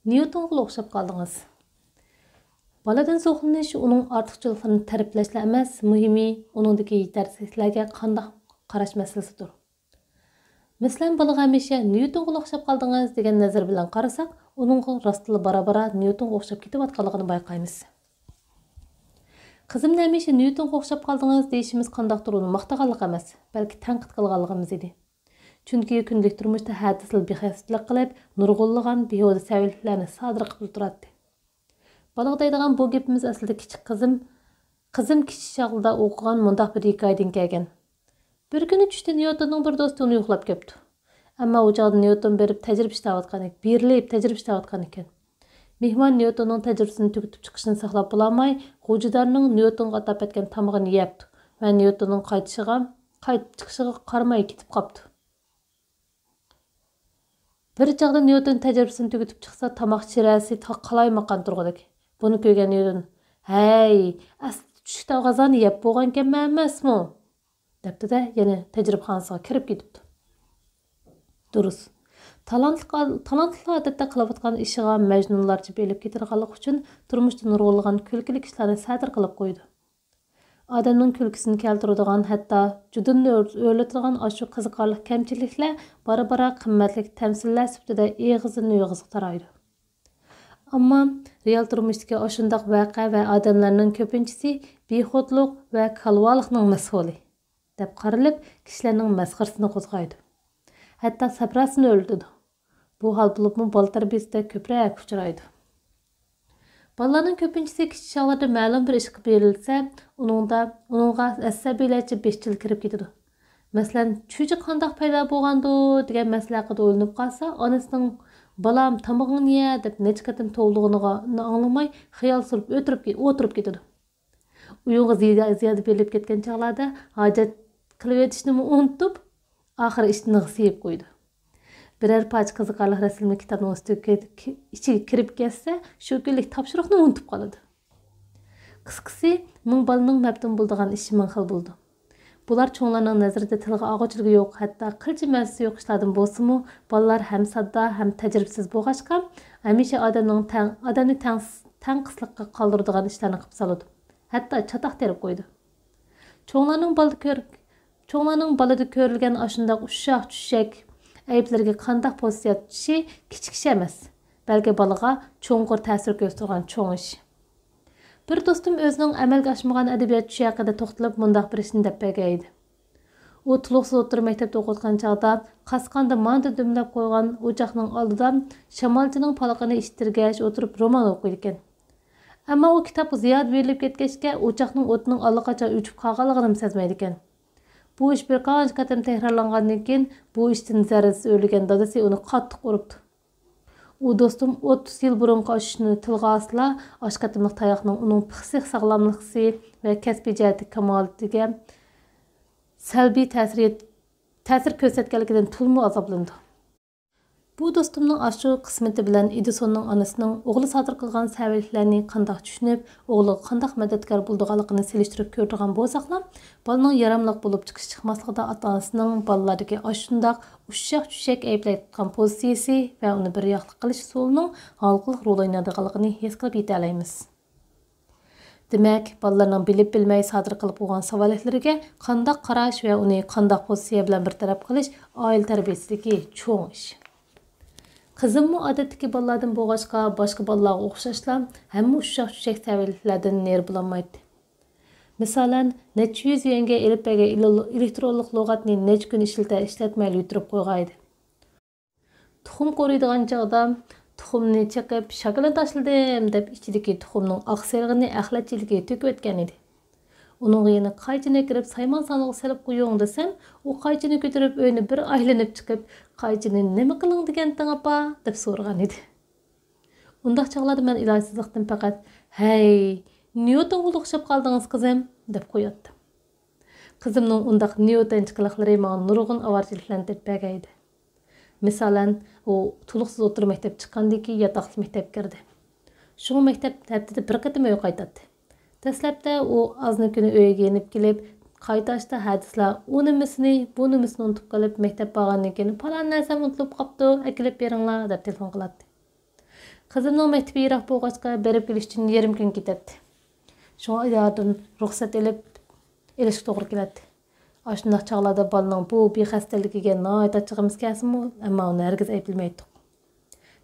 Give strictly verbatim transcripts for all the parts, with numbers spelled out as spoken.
نيۇتونغىلا ئوخشاپ قالدىڭىز. بالىدىن زوقلىنىش ئۇنىڭ ئارتۇقچىلىقلىرىنى تەرىپلەشلا ئەمەس، مۇھىمى ئۇنىڭدىكى يېتەرسىزلىكلەرگە قانداق قاراش مەسىلىسىدۇر. مەسىلەن، بالىغا ھەمىشە نيۇتونغىلا ئوخشاپ قالدىڭىز دېگەن نەزەر بىلەن قارىساق، ئۇنىڭغا راستلا بارا-بارا نيۇتونغا ئوخشاپ كېتىۋاتقانلىقىنى بايقايمىز. قىزىمنى ھەمىشە نيۇتونغا ئوخشاپ قالدىڭىز دېيىشىمىز قانداقتۇر ئۇنى ماختىغانلىق ئەمەس، بەلكى تەنقىد قىلغانلىقىمىز ئىدى. چۈنكى كۈندىلىك تۇرمۇشتا ھە دېسىلا بىخەستەلىك قىلىپ، نۇرغۇنلىغان بىھۇدە سەۋىيەلىكلەرنى سادىر قىلىپ تۇراتتى. بالىغا دەيدىغان بۇ گېپىمىز ئەسلىدە كىچىك قىزىم، قىزىم كىچىك چاغلىدا ئوقۇغان مۇنداق بىر ھېكايىدىن كەلگەن. بىر كۈنى چۈشتە نيۇتوننىڭ بىر دوستى ئۇنى يوقلاپ كەپتۇ. ئەمما ئۇ چاغدا نيۇتون بېرىپ تەجرىبە ئىشلەۋاتقان، بېرىلىپ تەجرىبە ئىشلەۋاتقان ئىكەن. مېھمان نيۇتوننىڭ تەجرىبىسىنى تۈگىتىپ چىقىشىنى ساقلاپ بولالماي، غوجىدارنىڭ نيۇتونغا ئاتاپ ئەتكەن تامىقىنى يەپتۇ ۋە نيۇتوننىڭ قايتىشىغا، قايتىپ چىقىشىغا قارىماي كېتىپ قاپتۇ. بىر چاغدا نيۇتون تەجرىبىسىنى تۈگىتىپ چىقسا، تاماق شىرەسى تا-، قالايمىقان تۇرغۇدەك. بۇنى كۆرگەن نيۇتون، «ھەي، ئەسلى چۈشلۈك غىزانى يەپ بولغانىكەنمەن ئەمەسمۇ؟» دەپتۇ-دە، يەنە تەجرىبىخانىسىغا كىرىپ كېتىپتۇ. دۇرۇس. تالانتلىق، تالانتلىقلار ئادەتتە قىلىۋاتقان ئىشىغا مەجنۇنلارچە بېرىلىپ كېتىدىغانلىقى ئۈچۈن تۇرمۇشتا نۇرغۇنلىغان كۈلكىلىك ئىشلارنى سادىر قىلىپ قويىدۇ. ئادەمنىڭ كۈلكىسىنى كەلتۈرىدىغان، ھەتتا جۇدۇنىنى ئۆر-، ئۆرلىتىدىغان ئاشۇ قىزىقارلىق كەمچىلىكلەر بارا-بارا قىممەتلىك تەمسىللەر سۈپىتىدە ئېغىزدىن ئېغىزغا تارايدۇ. ئەمما رېئال تۇرمۇشتىكى ئاشۇنداق ۋەقە ۋە ئادەملەرنىڭ كۆپىنچىسى بىخۇدلۇق ۋە كالۋالىقنىڭ مەھسۇلى دەپ قارىلىپ، كىشىلەرنىڭ مەسخىرىسىنى قوزغايدۇ. ھەتتا سەپراسىنى ئۆرلىتىدۇ. بۇ ھال بولۇپمۇ بالا تەربىيىسىدە كۆپرەك ئۇچرايدۇ. بالىلارنىڭ كۆپىنچىسى كىچىك چاغلىرىدا مەلۇم بىر ئىشقا بېرىلسە، ئۇنىڭدا، ئۇنىڭغا ئەسەبىيلەرچە بېشى چىلكىرىپ كېتىدۇ. مەسىلەن، چۈجە قانداق پەيدا بولغاندۇ دېگەن مەسىلە ھەققىدە ئويلىنىپ قالسا، ئانىسىنىڭ «بالام، تامىقىڭنى يە» دەپ نەچچە قېتىم توۋلىغىنىنى ئاڭلىماي، خىيال سۈرۈپ ئۆتۈرۈپ كې-، ئولتۇرۇپ كېتىدۇ. ئويۇنغا زىيا-، زىيادە بېرىلىپ كەتكەن چاغلاردا ھاجەت قىلىۋېتىشنىمۇ ئۇنتۇپ، ئاخىرى ئىشتىنىغا سىيىپ قويىدۇ. بىرەر پارچە قىزىقارلىق رەسىملىك كىتابنىڭ ئۈستىگە كىر-، كى-، ئىچىگە كىرىپ كەتسە، شۇ كۈنلۈك تاپشۇرۇقنى ئۇنتۇپ قالىدۇ. قىسقىسى، مىڭ بالىنىڭ مەپتۇن بولىدىغان ئىشى مىڭ خىل بولىدۇ. بۇلار چوڭلارنىڭ نەزىرىدە تىلغا ئالغۇچىلىكى يوق، ھەتتا قىلچە مەنىسى يوق ئىشلاردىن بولسىمۇ، بالىلار ھەم ساددا، ھەم تەجرىبىسىز بولغاچقا، ھەمىشە ئادەمنىڭ تەڭ-، ئادەمنى تەڭ-، تەڭقىسلىققا قالدۇرىدىغان ئىشلارنى قىلىپ سالىدۇ. ھەتتا چاتاق تېرىپ قويىدۇ. چوڭلارنىڭ بالىدا كۆر-، چوڭلارنىڭ بالىدا كۆرۈلگەن ئاشۇنداق ئۇششاق-چۈششەك ئەيىبلىرىگە قانداق پوزىتسىيە تۇتۇشى كىچىك ئىش ئەمەس، بەلكى بالىغا چوڭقۇر تەسىر كۆرسىتىدىغان چوڭ ئىش. بىر دوستۇم ئۆزىنىڭ ئەمەلگە ئاشمىغان ئەدەبىيات چۈشى ھەققىدە توختىلىپ مۇنداق بىر ئىشنى دەپ بەرگەن ئىدى. ئۇ تولۇقسىز ئوتتۇرا مەكتەپتە ئوقۇۋاتقان چاغدا قاسقاندا مانتا دۈملەپ قويغان ئوچاقنىڭ ئالدىدا شامالچىنىڭ پالىقىنى ئىتتىرگەچ ئولتۇرۇپ رومان ئوقۇيدىكەن. ئەمما ئۇ كىتابقا زىيادە بېرىلىپ كەتكەچكە، ئوچاقنىڭ ئوتىنىڭ ئاللىقاچان ئۆچۈپ قالغانلىقىنىمۇ سەزمەيدىكەن. بۇ ئىش بىر قانچە قېتىم تەكرارلانغاندىن كېيىن، بۇ ئىشتىن زەررىسى ئۆرلىگەن دادىسى ئۇنى قاتتىق ئۇرۇپتۇ. ئۇ دوستۇم ئوتتۇز يىل بۇرۇنقى ئاشۇ ئىشنى تىلغا ئالسىلا، ئاشۇ قېتىملىق تاياقنىڭ ئۇنىڭ پىسخىك ساغلاملىقى ۋە كەسپىي جەھەتتىكى كامالىتىگە سەلبىي تەسىر يەت-، تەسىر كۆرسەتكەنلىكىدىن تولىمۇ ئازابلىنىدۇ. بۇ دوستۇمنىڭ ئاشۇ قىسمىتى بىلەن ئېدىسوننىڭ ئانىسىنىڭ ئوغلى سادىر قىلغان سەۋىيەلىكلەرنى قانداق چۈشىنىپ، ئوغلىغا قانداق مەدەتكار بولىدىغانلىقىنى سېلىشتۇرۇپ كۆرىدىغان بولساقلا، بالىنىڭ ياراملىق بولۇپ چىقىش-چىقماسلىقىدا ئاتا-ئانىسىنىڭ بالىلاردىكى ئاشۇنداق ئۇششاق-چۈششەك ئەيىبلەيدىغان پوزىتسىيىسى ۋە ئۇنى بىر ياقلىق قىلىش ئۇسۇلىنىڭ ھالقىلىق رول ئوينايدىغانلىقىنى ھېس قىلىپ يېتەلەيمىز. دېمەك، بالىلارنىڭ بىلىپ-بىلمەي سادىر قىلىپ بولغان ساۋايلىقلىرىگە قانداق قاراش ۋە ئۇنى قانداق پوزىتسىيە بىلەن بىر تەرەپ قىلىش ئائىلە تەربىيەسىدىكى چوڭ ئىش. قىزىممۇ ئادەتتىكى بالىلاردىن بولغاچقا، باشقا بالىلارغا ئوخشاشلا ھەممە ئۇششاق-چۈششەك سەۋىيەلىكلەردىن نېرى بولالمايتتى. مىسالەن، نەچچە يۈز يۈەنگە ئېلىپ بەرگەن ئېلېكترونلۇق لۇغەتنى نەچچە كۈن ئىشلىتە-، ئىشلەتمەيلا يۈتتۈرۈپ قويغانىدى. تۇخۇم قورۇيدىغان چاغدا تۇخۇمنى چېقىپ، «شاكىلىنى تاشلىدىم» دەپ، ئىچىدىكى تۇخۇمنىڭ ئاق سېرىقىنى ئەخلەت چېلىكىگە تۆكۈۋەتكەن ئىدى. ئۇنىڭغا يەنە قايچىنى ئەكىرىپ، سايمان سانىغا سېلىپ قويۇڭ دېسەم، ئۇ قايچىنى كۆتۈرۈپ، ئۆينى بىر ئايلىنىپ چىقىپ، «قايچىنى نېمە قىلىڭ دېگەنتىڭ، ئاپا؟» دەپ سورىغان ئىدى. ئۇنداق چاغلاردا مەن ئىلاجسىزلىقتىن پەقەت، «ھەي، نيۇتونغىلا ئوخشاپ قالدىڭىز، قىزىم» دەپ قوياتتىم. قىزىمنىڭ ئۇنداق نيۇتونچە قىلىقلىرى ماڭا نۇرغۇن ئاۋارىچىلىكلەرنى تېپىپ بەرگەن ئىدى. مىسالەن، ئۇ تولۇقسىز ئوتتۇرا مەكتەپكە چىققاندىن كېيىن ياتاقلىق مەكتەپكە كىردى. شۇڭا مەكتەپ ھەپتىدە بىر قېتىم ئۆيگە قايتاتتى. دەسلەپتە ئۇ ئازنى كۈنى ئۆيگە يېنىپ كېلىپ، قايتاشتا ھە دېسىلا، ئۇ نېمىسىنى، بۇ نېمىسىنى ئۇنتۇپ قېلىپ، مەكتەپ بارغاندىن كېيىن، «پالان نەرسەمنى ئۇنتۇلۇپ قاپتۇ، ئەكېلىپ بېرىڭلار» دەپ تېلېفون قىلاتتى. قىزىمنىڭ مەكتىپى يىراق بولغاچقا، بېرىپ كېلىش ئۈچۈن يېرىم كۈن كېتەتتى. شۇڭا ئىدارىدىن رۇخسەت ئېلىپ، ئېلىشقا توغرا كېلەتتى. ئاشۇنداق چاغلاردا بالىنىڭ بۇ بىخەستەلىكىگە ناھايىتى ئاچچىقىمىز كەلسىمۇ، ئەمما ئۇنى ھەرگىز ئەيىبلىمەيتتۇق.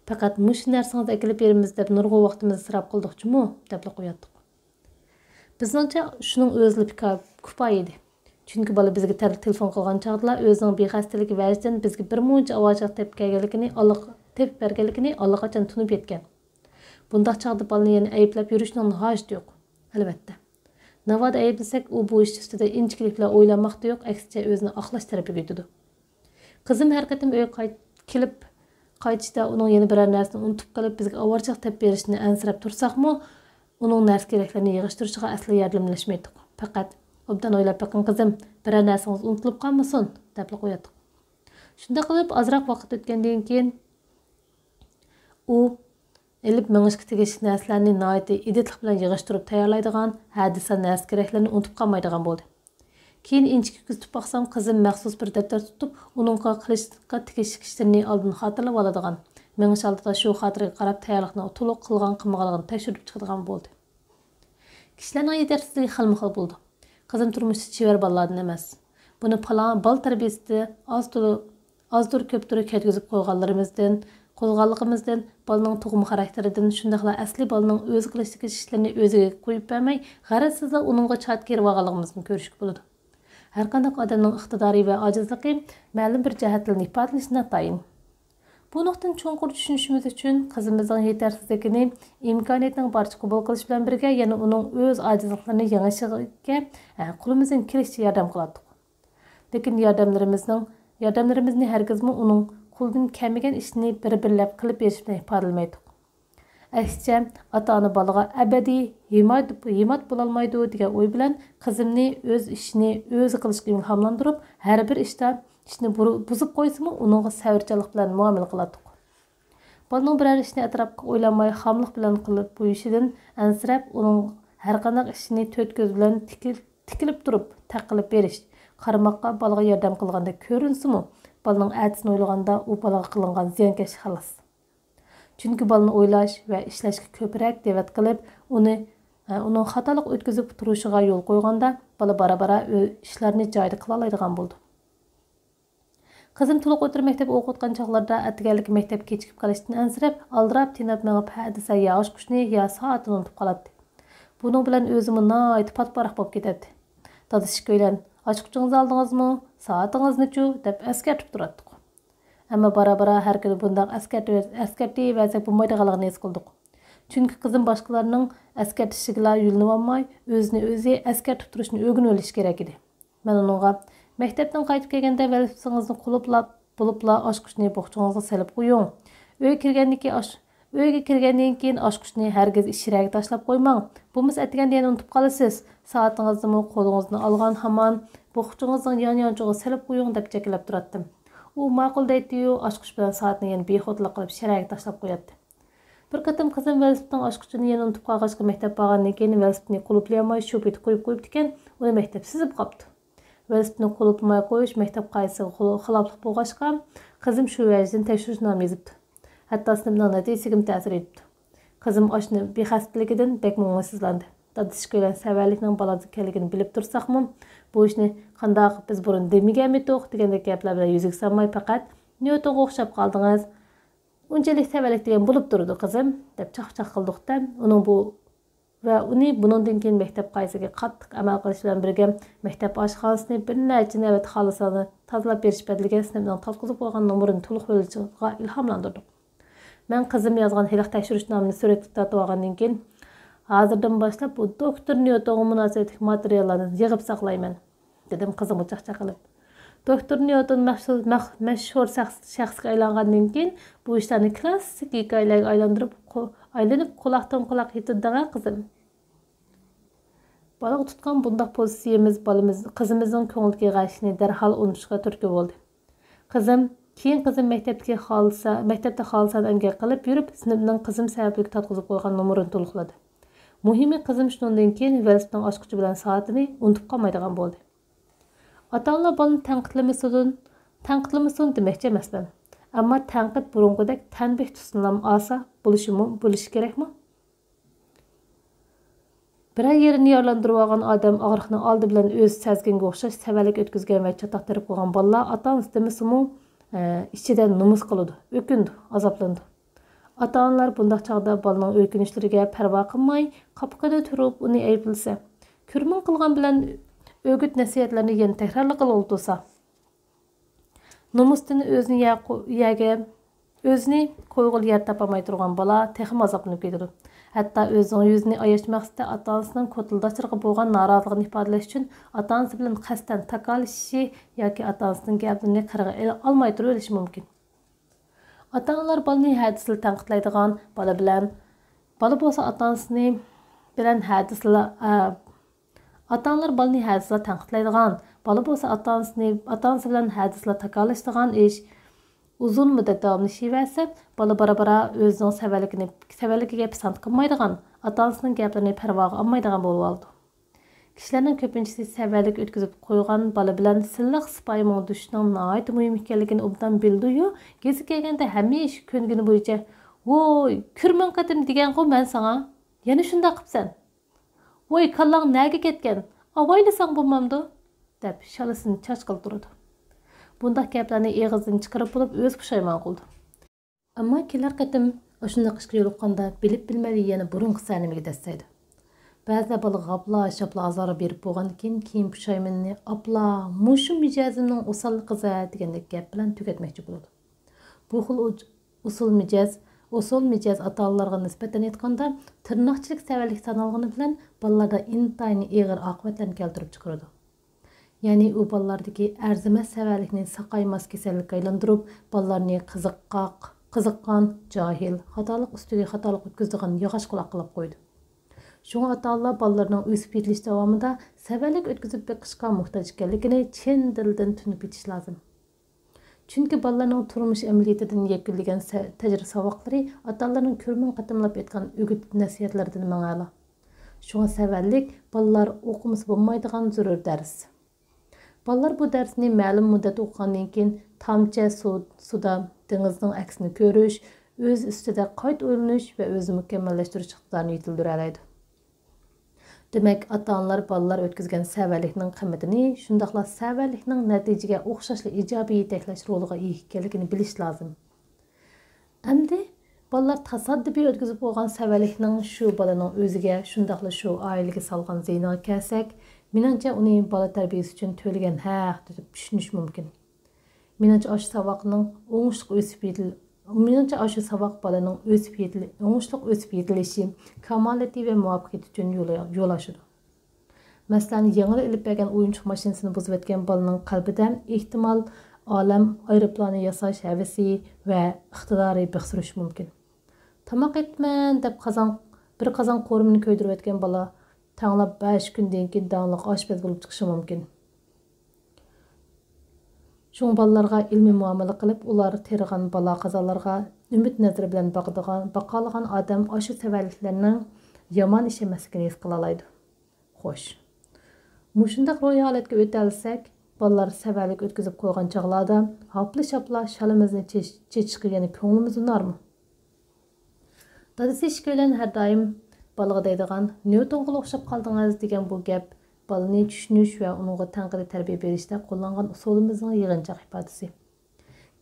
پەقەت «مۇشۇ نەرسىڭىزنى ئەكېلىپ بېرىمىز» دەپ نۇرغۇن ۋاقتىمىزنى ئىسراپ قىلدۇق جۇمۇ، دەپلا قوياتتۇق. بىزنىڭچە شۇنىڭ ئۆزىلا پىكا-، كۇپايە ئىدى. چۈنكى بالا بىزگە تەل-، تېلېفون قىلغان چاغدىلا ئۆزىنىڭ بىخەستەلىكى ۋەجىدىن بىزگە بىر مۇنچە ئاۋارىچىلىق تېپىپ كەلگەنلىكىنى، ئاللىق-، تېپىپ بەرگەنلىكىنى ئاللىقاچان تونۇپ يەتكەن. بۇنداق چاغدا بالىنى يەنە ئەيىبلەپ يۈرۈشنىڭ ھاجىتى يوق. ئەلۋەتتە. ناۋادا ئەيىبلىسەك، ئۇ بۇ ئىش ئۈستىدە ئىنچىكىلىك بىلەن ئويلانماقتا يوق، ئەكسىچە ئۆزىنى ئاقلاش تەرىپىگە ئۆتىدۇ. قىزىم ھەر قېتىم ئۆيگە قايت-، كېلىپ قايتىشتا ئۇنىڭ يەنە بىرەر نەرسىنى ئۇنتۇپ قېلىپ، بىزگە ئاۋارىچىلىق تېپىپ بېرىشىنى ئەنسىرەپ تۇرساقمۇ، ئۇنىڭ نەرسە-كېرەكلىرىنى يىغىشتۇرۇشىغا ئەسلا ياردەملەشمەيتتۇق. پەقەت، «ئوبدان ئويلاپ بېقىڭ، قىزىم، بىرەر نەرسىڭىز ئۇنتۇلۇپ قالمىسۇن» دەپلا قوياتتۇق. شۇنداق قىلىپ، ئازراق ۋاقىت ئۆتكەندىن كېيىن، ئۇ ئېلىپ مېڭىشقا تېگىشلىك نەرسىلەرنى ناھايىتى ئىدىتلىق بىلەن يىغىشتۇرۇپ تەييارلايدىغان، ھە دېسە نەرسە-كېرەكلىرىنى ئۇنتۇپ قالمايدىغان بولدى. كېيىن ئىنچىكە كۆزىتىپ باقسام، قىزىم مەخسۇس بىر دەپتەر تۇتۇپ، ئۇنىڭغا قىلىشقا تېگىشلىك ئىشلىرىنى ئالدىن خاتىرىلەپ ئالىدىغان، مېڭىش ئالدىدا شۇ خاتىرىگە قاراپ تەييارلىقنى تولۇق قىلغان-قىلمىغانلىقىنى تەكشۈرۈپ چىقىدىغان بولدى. كىشىلەرنىڭ يېتەرسىزلىكى خىلمۇ خىل بولىدۇ. قىزىم تۇرمۇشتا چېۋەر بالىلاردىن ئەمەس. بۇنى پالان بالا تەربىيىسىدە ئاز تولا-، ئازدۇر كۆپتۇر كەتكۈزۈپ قويغانلىرىمىزدىن، قوزغالغىنىمىزدىن، بالىنىڭ تۇغما خاراكتېرىدىن، شۇنداقلا ئەسلى بالىنىڭ ئۆزى قىلىشتىكى ئىشلىرىنى ئۆزىگە قويۇپ بەرمەي، غەرەزسىزلا ئۇنىڭغا چات كېرىۋالغانلىقىمىزدىن كۆرۈشكە بولىدۇ. ھەرقانداق ئادەمنىڭ ئىقتىدارى ۋە ئاجىزلىقى مەلۇم بىر جەھەتتىن ئىپادىلىنىشى ناتايىن. بۇ نۇقتىنى چوڭقۇر چۈشىنىشىمىز ئۈچۈن، قىزىمىزنىڭ يېتەرسىزلىكىنى ئىمكانىيەتنىڭ بارىچە قوبۇل قىلىش بىلەن بىرگە، يەنە ئۇنىڭ ئۆز ئاجىزلىقلىرىنى يېڭىشىگە، ھە، قولىمىزدىن كېلىشىچە ياردەم قىلاتتۇق. لېكىن ياردەملىرىمىزنىڭ، ياردەملىرىمىزنى ھەرگىزمۇ ئۇنىڭ قولىدىن كەلمىگەن ئىشنى بىر-بىرلەپ قىلىپ بېرىش بىلەن ئىپادىلىمەيتتۇق. ئەكسىچە، ئاتا-ئانا بالىغا ئەبەدىي ھىمايىت، ھىمايىت بولالمايدۇ دېگەن ئوي بىلەن، قىزىمنى ئۆز ئىشىنى ئۆزى قىلىشقا ئىلھاملاندۇرۇپ، ھەر بىر ئىشتا ئىشنى بۇر-، بۇزۇپ قويسىمۇ، ئۇنىڭغا سەۋرچانلىق بىلەن مۇئامىلە قىلاتتۇق. بالىنىڭ بىرەر ئىشنى ئەتراپقا ئويلانماي، خاملىق بىلەن قىلىپ قويۇشىدىن ئەنسىرەپ، ئۇنىڭ ھەرقانداق ئىشنى تۆت كۆز بىلەن تىكىل-، تىكىلىپ تۇرۇپ تەق قىلىپ بېرىش، قارىماققا بالىغا ياردەم قىلغاندەك كۆرۈنسىمۇ، بالىنىڭ ئەتىسىنى ئويلىغاندا، ئۇ بالىغا قىلىنغان زىيانكەشلىك خالاس. چۈنكى بالىنى ئويلاش ۋە ئىشلەشكە كۆپرەك دەۋەت قىلىپ، ئۇنى، ئۇنىڭ خاتالىق ئۆتكۈزۈپ تۇرۇشىغا يول قويغاندا، بالا بارا-بارا ئۆ-، ئىشلارنى جايىدا قىلالايدىغان بولىدۇ. قىزىم تولۇق ئوتتۇرا مەكتەپ ئوقۇۋاتقان چاغلاردا ئەتىگەنلىكى مەكتەپكە كېچىكىپ قېلىشتىن ئەنسىرەپ، ئالدىراپ تېنەپ مېڭىپ، ھە دېسە يا ئاچقۇچنى، يا سائەتنى ئۇنتۇپ قالاتتى. بۇنىڭ بىلەن ئۆزىمۇ ناھايىتى پات-پاراق بولۇپ كېتەتتى. دادىسى ئىككىيلەن، «ئاچقۇچىڭىزنى ئالدىڭىزمۇ؟ سائىتىڭىزنىچۇ؟» دەپ ئەسكەرتىپ تۇراتتۇق. ئەمما بارا-بارا ھەر كۈنى بۇنداق ئەسكەرتىۋ-، ئەسكەرتىۋەرسەك بولمايدىغانلىقىنى ھېس قىلدۇق. چۈنكى قىزىم باشقىلارنىڭ ئەسكەرتىشىگىلا يۈلىنىۋالماي، ئۆزىنى ئۆزى ئەسكەرتىپ تۇرۇشنى ئۆگىنىۋېلىشى كېرەك ئىدى. مەن ئۇنىڭغا، «مەكتەپتىن قايتىپ كەلگەندە ۋەلىپىڭىزنى قۇلۇپلاپ، بولۇپلا ئاچقۇچنى بوخچىڭىزغا سېلىپ قويۇڭ. ئۆيگە كىرگەندىن كېيىن ئاچ-، ئۆيگە كىرگەندىن كېيىن ئاچقۇچنى ھەرگىز ئىش يېرىگە تاشلاپ قويماڭ. بولمىسا ئەتىگەندە يەنە ئۇنتۇپ قالىسىز. سائىتىڭىزنىمۇ قولىڭىزدىن ئالغان ھامان بوخچىڭىزنىڭ يان-يانچۇقىغا سېلىپ قويۇڭ» دەپ جەكىلەپ تۇراتتىم. ئۇ ماقۇل دەيتتى-يۇ، ئاچقۇچ بىلەن سائەتنى يەنە بىخۇدلۇق قىلىپ شىرەگە تاشلاپ قوياتتى. بىر قېتىم قىزىم ۋېلىسىپىتنىڭ ئاچقۇچىنى يەنە ئۇنتۇپ قالغاچقا مەكتەپ بارغاندىن كېيىن ۋېلىسىپىتنى قۇلۇپلىيالماي شۇ پېتى قويۇپ قويۇپتىكەن، ئۇنى مەكتەپ سېزىپ قاپتۇ. ۋېلىسىپىتنى قۇلۇپلىماي قويۇش مەكتەپ قائىدىسىگە خىل-، خىلاپلىق بولغاچقا، قىزىم شۇ ۋەجىدىن تەكشۈرۈشنامە يېزىپتۇ. ھەتتا سىنىپنىڭ نەتىجىسىگىمۇ تەسىر يېتىپتۇ. قىزىم ئاشۇنى بىخەستىلىكىدىن بەكمۇ ئوڭايسىزلاندى. دادىسى ئىككىيلەن سەۋەنلىكنىڭ بالىدا ئىكەنلىكىنى بىلىپ تۇرساقمۇ، بۇ ئىشنى قانداق بىز بۇرۇن دېمىگەنمىدۇق دېگەندەك گەپلەر بىلەن يۈزىگە سالماي، پەقەت، «نيۇتونغا ئوخشاپ قالدىڭىز. ئۇنچىلىك سەۋەنلىك دېگەن بولۇپ تۇرىدۇ، قىزىم» دەپ چاقچاق قىلدۇق-دە، ئۇنىڭ بۇ ۋە ئۇنى بۇنىڭدىن كېيىن مەكتەپ قائىدىسىگە قاتتىق ئەمەل قىلىش بىلەن بىرگە، مەكتەپ ئاشخانىسىنى بىر نەچچە نۆۋەت خالىسا تازىلاپ بېرىش بەدىلىگە سىنىپنىڭ تارتقۇزۇپ قويغان نومۇرىنى تولۇق بۆلۈشىگە ئىلھاملاندۇردۇق. مەن قىزىم يازغان ھېلىقى تەكشۈرۈشنامىنى سۈرەتكە تارتىۋالغاندىن كېيىن، «ھازىردىن باشلاپ بۇ دوكتور نيۇتونغا مۇناسىۋەتلىك ماتېرىياللارنى يىغىپ ساقلايمەن» دېدىم قىزىمغا چاقچاق قىلىپ. دوكتور نيۇتون مەخسۇس-، مەخ-، مەشھۇر شەخس-، شەخسكە ئايلانغاندىن كېيىن، بۇ ئىشلارنى كلاسسىك ھېكايىلەرگە ئايلاندۇرۇپ، قو-، ئايلىنىپ قۇلاقتىن قۇلاققا يېتىدۇ دەڭە، قىزىم. بالىغا تۇتقان بۇنداق پوزىتسىيىمىز بالىمىز، قىزىمىزنىڭ كۆڭلىدىكى غەشنى دەرھال ئۇنتۇشىغا تۈرتكە بولدى. قىزىم، كېيىن قىزىم مەكتەپتىكى خالىسا، مەكتەپتە خالىسانە ئەمگەك قىلىپ يۈرۈپ، سىنىپنىڭ قىزىم سەۋەبلىك تارتقۇزۇپ قويغان نومۇرىنى تولۇقلىدى. مۇھىمى، قىزىم شۇنىڭدىن كېيىن ۋېلىسىپىتنىڭ ئاچقۇچى بىلەن سائىتىنى ئۇنتۇپ قالمايدىغان بولدى. ئاتا-ئانىلار بالىنى تەنقىدلىمىسۇن، تەنقىدلىمىسۇن دېمەكچى ئەمەسمەن. ئەمما تەنقىد بۇرۇنقىدەك تەنبىھ تۇتسىنىلا ئاسا بولۇشىمۇ، بولۇشى كېرەكمۇ؟ بىرەر يېرىنى يارىلاندۇرۇۋالغان ئادەم ئاغرىقنى ئالدى بىلەن ئۆزى سەزگەنگە ئوخشاش سەۋەنلىك ئۆتكۈزگەن ۋە چاتاق تېرىپ قويغان بالىلار ئاتا-ئانىسى دېمىسىمۇ، ئە، ئىچىدە نومۇس قىلىدۇ، ئۆكۈنىدۇ، ئازابلىنىدۇ. ئاتا-ئانىلار بۇنداق چاغدا بالىنىڭ ئۆكۈنۈشلىرىگە پەرۋا قىلماي، قاپىقىدا تۇرۇپ ئۇنى ئەيىبلىسە، كۆرمىڭ قىلغان بىلەن ئۆگۈت-نەسىھەتلەرنى يەنە تەكرارلىغىلى ئولتۇرسا، نومۇستىن ئۆزىنى يە-، يەرگە، ئۆزىنى قويغىلى يەر تاپالماي تۇرغان بالا تېخىمۇ ئازابلىنىپ كېتىدۇ. ھەتتا ئۆزىنىڭ يۈزىنى ئاياش مەقسىتىدە ئاتا-ئانىسىنىڭ كوتۇلداشلىرىغا بولغان نارازىلىقىنى ئىپادىلەش ئۈچۈن ئاتا-ئانىسى بىلەن قەستەن تاكالىشىشى ياكى ئاتا-ئانىسىنىڭ گەپلىرىنى قىرىغا ئېلىپ ئالماي تۇرۇۋېلىشى مۇمكىن. ئاتا-ئانىلار بالىنى ھە دېسىلا تەنقىدلەيدىغان، بالا بىلەن، بالا بولسا ئاتا-ئانىسىنى بىلەن ھە دېسىلا، ئە، ئاتا-ئانىلار بالىنى ھە دېسىلا تەنقىدلەيدىغان، بالا بولسا ئاتا-ئانىسىنى، ئاتا-ئانىسى بىلەن ھە دېسىلا تاكالىشىدىغان ئىش ئۇزۇن مۇددەت داۋاملىشىۋەرسە، بالا بارا-بارا ئۆزىنىڭ سەۋەنلىكىنى، سەۋەنلىكىگە پىسەنت قىلمايدىغان، ئاتا-ئانىسىنىڭ گەپلىرىنى پەرۋاغا ئالمايدىغان بولۇۋالىدۇ. كىشىلەرنىڭ كۆپىنچىسى سەۋەنلىك ئۆتكۈزۈپ قويغان بالا بىلەن سىلىق سىپايى مۇڭدىشىشنىڭ ناھايىتى مۇھىم ئىكەنلىكىنى ئوبدان بىلىدۇ-يۇ، گېزىت كەلگەندە ھەممە ئىش كۆنگىنى بويىچە، ۋوي، كۆرمىڭ قېتىم دېگەنغۇ مەن ساڭا، يەنە شۇنداق قىپسەن. ۋوي، كاللاڭ نەگە كەتكەن؟ ئاۋايلىساڭ بولمامدۇ؟ دەپ شالىسىنى چاچقىلى تۇرىدۇ. بۇنداق گەپلەرنى ئېغىزدىن چىقىرىپ بولۇپ ئۆزى پۇشايمان قىلىدۇ. ئەمما كېلەر قېتىم ئاشۇنداق ئىشقا يولۇققاندا بىلىپ بىلمەيلا يەنە بۇرۇنقى سەرنېمىگە دەسسەيدۇ. بەزىدە بالىغا غاپلا شاپلا ئازار بېرىپ بولغاندىن كېيىن، كېيىن پۇشايمىنىنى ئاپلا، مۇشۇ مىجەزىمنىڭ ئوساللىقى-زە دېگەندەك گەپ بىلەن تۈگەتمەكچى بولىدۇ. بۇ خىل ئۇج-، ئۇسۇل مىجەز، ئۇسۇل مىجەز ئاتا-ئانىلارغا نىسبەتەن ئېيتقاندا، تىرناقچىلىك سەۋەنلىك سانالغىنى بىلەن بالىلاردا ئىنتايىن ئېغىر ئاقىۋەتلەرنى كەلتۈرۈپ چىقىرىدۇ. يەنى ئۇ بالىلاردىكى ئەرزىمەس سەۋەنلىكنى ساقايماس كېسەللىككە ئايلاندۇرۇپ، بالىلارنى قىزىققاق، قىزىققان، جاھىل، خاتالىق ئۈستىگە خاتالىق ئۆتكۈزىدىغان ياغاچ قۇلاق قىلىپ قويىدۇ. شۇڭا ئاتا-ئانىلار بالىلىرىنىڭ ئۆسۈپ يېتىلىش داۋامىدا سەۋەنلىك ئۆتكۈزۈپ بېقىشقا موھتاج ئىكەنلىكىنى چىن دىلدىن تونۇپ يېتىش لازىم. چۈنكى بالىلارنىڭ تۇرمۇش ئەمەلىيىتىدىن يەكۈنلىگەن سە-، تەجرىبە ساۋاقلىرى ئاتا-ئانىلارنىڭ كۆرمىڭ قېتىملاپ ئېيتقان ئۆگىتىپ-نەسىھەتلىرىدىن مىڭ ئەلا. شۇڭا سەۋەنلىك بالىلار ئوقۇمىسا بولمايدىغان زۆرۈر دەرس. بالىلار بۇ دەرسنى مەلۇم مۇددەت ئوقۇغاندىن كېيىن، تامچە سۇ، سۇدا دېڭىزنىڭ ئەكسىنى كۆرۈش، ئۆز ئۈستىدە قايتا ئويلىنىش ۋە ئۆزىنى مۇكەممەللەشتۈرۈش ئىقتىدارىنى يېتىلدۈرەلەيدۇ. دېمەك، ئاتا-ئانىلار بالىلار ئۆتكۈزگەن سەۋەنلىكنىڭ قىممىتىنى، شۇنداقلا سەۋەنلىكنىڭ نەتىجىگە ئوخشاشلا ئىجابىي يېتەكلەش رولىغا ئىگە ئىكەنلىكىنى بىلىش لازىم. ئەمدى بالىلار تاسادىپىي ئۆتكۈزۈپ بولغان سەۋەنلىكنىڭ شۇ بالىنىڭ ئۆزىگە، شۇنداقلا شۇ ئائىلىگە سالغان زىيىنىغا كەلسەك، مېنىڭچە ئۇنى بالا تەربىيەسى ئۈچۈن تۆلىگەن ھەق دەپ چۈشىنىش مۇمكىن. مېنىڭچە ئاشۇ ساۋاقنىڭ ئوڭۇشلۇق ئۆسۈپ يېتىل-، مېنىڭچە ئاشۇ ساۋاق بالىنىڭ ئۆسۈپ يېتىل-، ئوڭۇشلۇق ئۆسۈپ يېتىلىشى، كامالىتى ۋە مۇۋەپپەقىيىتى ئۈچۈن يول، يول ئاچىدۇ. مەسىلەن، يېڭىلا ئېلىپ بەرگەن ئويۇنچۇق ماشىنىسىنى بۇزۇۋەتكەن بالىنىڭ قەلبىدە، ئېھتىمال، ئالەم ئايروپىلانى ياساش ھەۋىسى ۋە ئىقتىدارى بىخ سۈرۈشى مۇمكىن. تاماق ئېتىمەن دەپ قازان، بىر قازان قورۇمىنى كۆيدۈرۈۋەتكەن بالا تەڭلا بەش كۈندىن كېيىن داڭلىق ئاشپەز بولۇپ چىقىشى مۇمكىن. شۇڭا بالىلارغا ئىلمىي مۇئامىلە قىلىپ، ئۇلار تېرىغان بالا-قازالارغا ئۈمىد نەزىرى بىلەن باقىدىغان، باقالىغان ئادەم ئاشۇ سەۋەنلىكلەرنىڭ يامان ئىش ئەمەسلىكىنى ھېس قىلالايدۇ. خوش. مۇشۇنداق روھىي ھالەتكە ئۆتەلىسەك، بالىلار سەۋەنلىك ئۆتكۈزۈپ قويغان چاغلاردا ھاپلا-شاپلا شالىمىزنى چېچ-، چېچىشقا يەنە كۆڭلىمىز ئۇنارمۇ؟ دادىسى ئىككىيلەن ھەر دائىم بالىغا دەيدىغان، نيۇتونغىلا ئوخشاپ قالدىڭىز دېگەن بۇ گەپ بالىنى چۈشىنىش ۋە ئۇنىڭغا تەنقىدىي تەربىيە بېرىشتە قوللانغان ئۇسۇلىمىزنىڭ يىغىنچاق ئىپادىسى.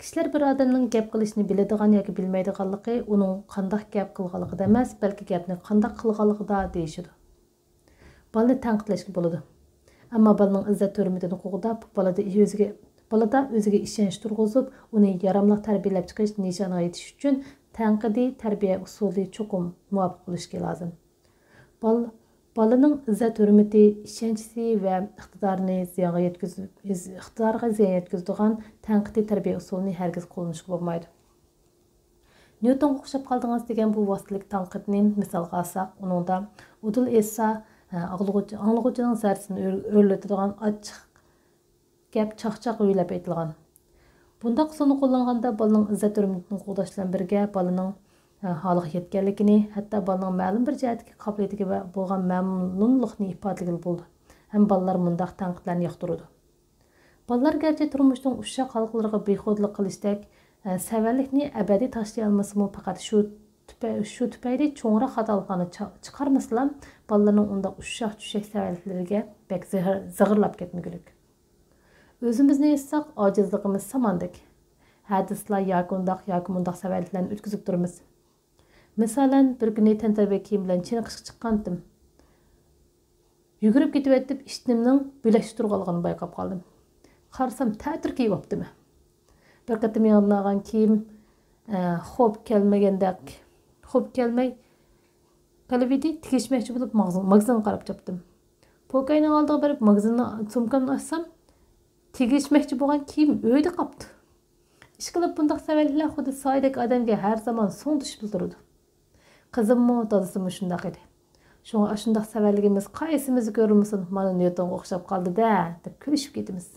كىشىلەر بىر ئادەمنىڭ گەپ قىلىشنى بىلىدىغان ياكى بىلمەيدىغانلىقى ئۇنىڭ قانداق گەپ قىلغانلىقىدا ئەمەس، بەلكى گەپنى قانداق قىلغانلىقىدا دېيىشىدۇ. بالىنى تەنقىدلەشكە بولىدۇ. ئەمما بالىنىڭ ئىززەت-ھۆرمىتىنى قوغداپ، بالىدا ئۆزىگە، بالىدا ئۆزىگە ئىشەنچ تۇرغۇزۇپ، ئۇنى ياراملىق تەربىيەلەپ چىقىش نىشانىغا يېتىش ئۈچۈن تەنقىدىي تەربىيە ئۇسۇلى چوقۇم مۇۋاپىق بولۇشى لازىم. بال-، بالىنىڭ ئىززەت-ھۆرمىتى، ئىشەنچى ۋە ئىقتىدارىنى زىيانغا يەتكۈز-، ئىز-، ئىقتىدارىغا زىيان يەتكۈزىدىغان تەنقىدىي تەربىيە ئۇسۇلىنى ھەرگىز قوللىنىشقا بولمايدۇ. نيۇتونغا ئوخشاپ قالدىڭىز دېگەن بۇ ۋاسىتىلىك تەنقىدنى مىسالغا ئالساق، ئۇنىڭدا ئۇدۇل ئېيتسا، ئاڭلىغۇچ-، ئاڭلىغۇچىنىڭ زەردىسىنى ئۆر-، ئۆرلىتىدىغان ئاچچىق گەپ چاقچاق ھۈيلەپ ئېيتىلغان. بۇنداق ئۇسۇلنى قوللانغاندا بالىنىڭ ئىززەت-ھۆرمىتىنى قوغداش بىلەن بىرگە بالىنىڭ، ھالىغا يەتكەنلىكىنى، ھەتتا بالىنىڭ مەلۇم بىر جەھەتتىكى قابىلىيىتىگە بولغان مەمنۇنلۇقنى ئىپادىلىگىلى بولىدۇ. ھەم بالىلار مۇنداق تەنقىدلەرنى ياقتۇرىدۇ. بالىلار گەرچە تۇرمۇشنىڭ ئۇششاق ھالقىلىرىغا بىخۇدلۇق قىلىشتەك سەۋەنلىكنى ئەبەدىي تاشلىيالمىسىمۇ، پەقەت شۇ تۈپە-، شۇ تۈپەيلى چوڭراق خاتالىقلارنى چا-، چىقارمىسىلا، بالىلارنىڭ ئۇنداق ئۇششاق-چۈششەك سەۋەنلىكلىرىگە بەك زىغىر-، زىغىرلاپ كەتمىگۈلۈك. ئۆزىمىزنى ئېيتساق، ئاجىزلىقىمىز ساماندەك. ھە دېسىلا ياكى ئۇنداق، ياكى مۇنداق سەۋەنلىكلەرنى ئۆتكۈزۈپ تۇرىمىز. مىسالەن، بىر كۈنى تەنتەربىيە كىيىم بىلەن چېنىقىشقا چىققانتىم. يۈگۈرۈپ كېتىۋېتىپ، ئىشتىنىمنىڭ بۆلەكچە تۇرغانلىقىنى بايقاپ قالدىم. قارىسام، تەتۈر كىيىۋاپتىمەن. بىر قېتىم يېڭىدىن ئالغان كىيىم، ئە، خوپ كەلمىگەندەك، خوپ كەلمەي قېلىۋىدى، تېگىشمەكچى بولۇپ ماغزىن-، ماگىزىنغا قاراپ چاپتىم. پوكەينىڭ ئالدىغا بېرىپ، ماگىزىننىڭ سومكامنى ئاچسام، تېگىشمەكچى بولغان كىيىم ئۆيدە قاپتۇ. ئىشقىلىپ، بۇنداق سەۋەنلىكلەر خۇددى سايىدەك ئادەمگە ھەر زامان سوڭدىشىپ تۇرىدۇ. قىزىممۇ، دادىسىمۇ شۇنداق ئىدى. شۇڭا ئاشۇنداق سەۋەنلىكىمىز قايسىمىزدا كۆرۈلمىسۇن، مانا نيۇتونغا ئوخشاپ قالدى-دە، دەپ كۈلۈشۈپ كېتىمىز.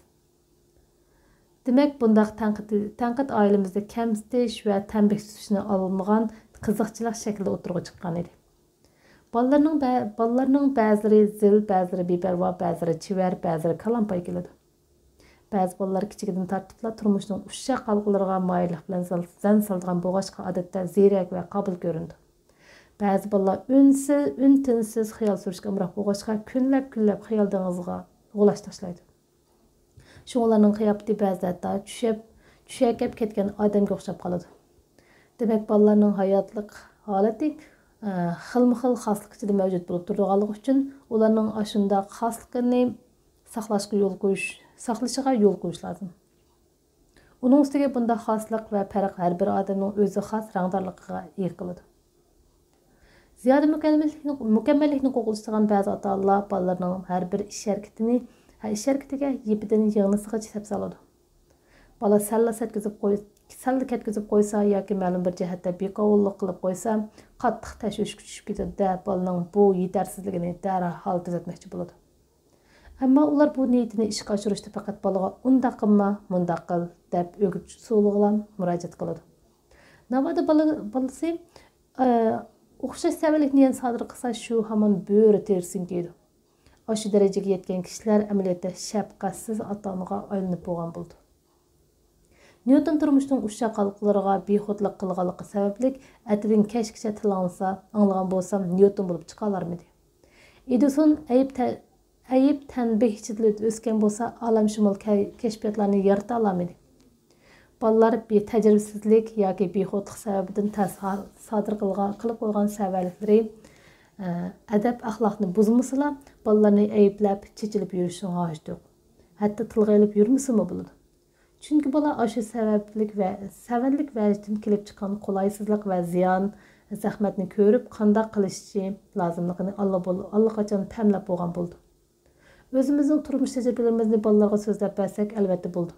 دېمەك، بۇنداق تەنقىد، تەنقىد ئائىلىمىزدە كەمسىتىش ۋە تەنبىھ تۇتۇشنى ئالمىغان قىزىقچىلىق شەكلىدە ئوتتۇرىغا چىققان ئىدى. بالىلارنىڭ بە-، بالىلارنىڭ بەزىلىرى زىل، بەزىلىرى بىپەرۋا، بەزىلىرى چېۋەر، بەزىلىرى كالامپاي كېلىدۇ. بەزى بالىلار كىچىكىدىن تارتىپلا تۇرمۇشنىڭ ئۇششاق ھالقىلىرىغا مايىللىق بىلەن زەن-، زەن سالىدىغان بولغاچقا، ئادەتتە زېرەك ۋە قابىل كۆرۈنىدۇ. بەزى بالىلار ئۈنسىز، ئۈن-تىنسىز خىيال سۈرۈشكە ئامراق بولغاچقا، كۈنلەپ-كۈنلەپ خىيال دېڭىزىغا غۇلاچ تاشلايدۇ. شۇڭا ئۇلارنىڭ قىياپىتى بەزىدە ھەتتا چۈشەپ، چۈشەكەپ كەتكەن ئادەمگە ئوخشاپ قالىدۇ. دېمەك، بالىلارنىڭ ھاياتلىق ھالىتى، ئە، خىلمۇ خىل خاسلىق ئىچىدە مەۋجۇت بولۇپ تۇرىدىغانلىقى ئۈچۈن، ئۇلارنىڭ ئاشۇنداق خاسلىقىنى ساقلاشقا يول قويۇش، ساقلىشىغا يول قويۇش لازىم. ئۇنىڭ ئۈستىگە بۇنداق خاسلىق ۋە پەرق ھەر بىر ئادەمنىڭ ئۆزىگە خاس رەڭدارلىقىغا ئىگە قىلىدۇ. زىيادە مۇكەممەللىكنى، مۇكەممەللىكنى قوغلىشىدىغان بەزى ئاتا-ئانىلار بالىلىرىنىڭ ھەر بىر ئىش ھەرىكىتىنى، ھە، ئىش ھەرىكىتىگە يىپىدىن يىڭنىسىغىچە سەپسالىدۇ. بالا سەللا سەتكۈزۈپ قوي-، سەللا كەتكۈزۈپ قويسا ياكى مەلۇم بىر جەھەتتە بىكاۋۇللۇق قىلىپ قويسا، قاتتىق تەشۋىشكە چۈشۈپ كېتىدۇ-دە، بالىنىڭ بۇ يېتەرسىزلىكىنى دەرھال تۈزەتمەكچى بولىدۇ. ئەمما ئۇلار بۇ نىيىتىنى ئىشقا ئاشۇرۇشتا پەقەت بالىغا «ئۇنداق قىلما، مۇنداق قىل» دەپ ئۆگىتىش ئۇسۇلىغىلا مۇراجىئەت قىلىدۇ. ناۋادا بالا، بالىسى، ئە، ئوخشاش سەۋەنلىكنى يەنە سادىر قىلسا، شۇ ھامان بۆرە تېرىسىنى كىيىدۇ. ئاشۇ دەرىجىگە يەتكەن كىشىلەر ئەمەلىيەتتە شەپقەتسىز ئاتا-ئانىغا ئايلىنىپ بولغان بولىدۇ. نيۇتون تۇرمۇشنىڭ ئۇششاق ھالقىلىرىغا بىخۇدلۇق قىلغانلىقى سەۋەبلىك، ئەتىدىن كەچكىچە تىل ئاڭلىسا، ئاڭلىغان بولسام، نيۇتون بولۇپ چىقالارمىدى. ئېدىسون ئەيىب تە-، ئەيىب تەنبىھ ئىچىدىلا ئۆسكەن بولسا، ئالەمشۇمۇل كە-، كەشپىياتلارنى يارىتالارمىدى. بالىلار بى-، تەجرىبىسىزلىك ياكى بىخۇدلۇق سەۋەبىدىن تەس ھال-، سادىر قىلغان، قىلىپ قويغان سەۋەنلىكلىرى، ئە، ئەدەپ-ئەخلاقنى بۇزمىسىلا، بالىلارنى ئەيىبلەپ، چېچىلىپ يۈرۈشنىڭ ھاجىتى يوق. ھەتتا تىلغا ئېلىپ يۈرمىسىمۇ بولىدۇ. چۈنكى بالا ئاشۇ سەۋەبلىك ۋە سەۋەنلىك ۋەجىدىن كېلىپ چىققان قولايسىزلىق ۋە زىيان، زەخمەتنى كۆرۈپ، قانداق قىلىشى لازىملىقىنى ئاللا-، ئاللىقاچان پەملەپ بولغان بولىدۇ. ئۆزىمىزنىڭ تۇرمۇش تەجرىبىلىرىمىزنى بالىلارغا سۆزلەپ بەرسەك، ئەلۋەتتە بولىدۇ.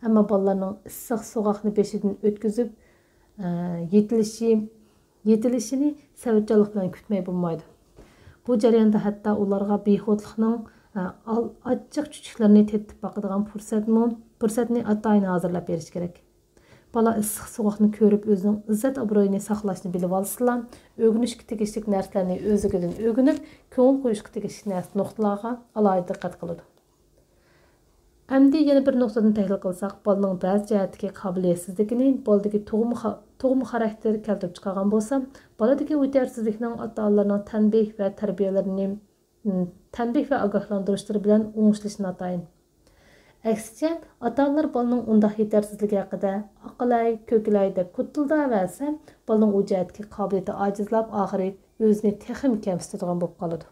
ئەمما بالىلارنىڭ ئىسسىق سوغۇقنى بېشىدىن ئۆتكۈزۈپ، ئە، يېتىلىشى، يېتىلىشىنى سەۋرچانلىق بىلەن كۈتمەي بولمايدۇ. بۇ جەرياندا ھەتتا ئۇلارغا بىخۇدلۇقنىڭ، ئە، ئال-، ئاچچىق چۈچۈكلىرىنى تېتىتىپ باقىدىغان پۇرسەتمۇ، پۇرسەتنى ئاتايىن ھازىرلاپ بېرىش كېرەك. بالا ئىسسىق سوغۇقنى كۆرۈپ، ئۆزىنىڭ ئىززەت-ئابرۇيىنى ساقلاشنى بىلىۋالسىلا، ئۆگىنىشكە تېگىشلىك نەرسىلەرنى ئۆزلۈكىدىن ئۆگىنىپ، كۆڭۈل قويۇشقا تېگىشلىك نەرسە نۇقتىلارغا ئالاھىدە دىققەت قىلىدۇ. ئەمدى يەنە بىر نۇقتىدىن تەھلىل قىلساق، بالىنىڭ بەزى جەھەتتىكى قابىلىيەتسىزلىكىنى بالىدىكى تۇغما خا-، تۇغما خاراكتېر كەلتۈرۈپ چىقارغان بولسا، بالىدىكى يېتەرسىزلىكنىڭ ئاتا-ئانىلارنىڭ تەنبىھ ۋە تەربىيەلىرىنى، م، تەنبىھ ۋە ئاگاھلاندۇرۇشلىرى بىلەن ئوڭشىلىشى ناتايىن. ئەكسىچە، ئاتا-ئانىلار بالىنىڭ ئۇنداق يېتەرسىزلىكى ھەققىدە «ئاقىلاي، كۆكىلەي» دەپ كوتۇلداۋەرسە، بالىنىڭ ئۇ جەھەتتىكى قابىلىيىتى ئاجىزلاپ، ئاخىرى ئۆزىنى تېخىمۇ كەمسىتىدىغان بولۇپ قالىدۇ.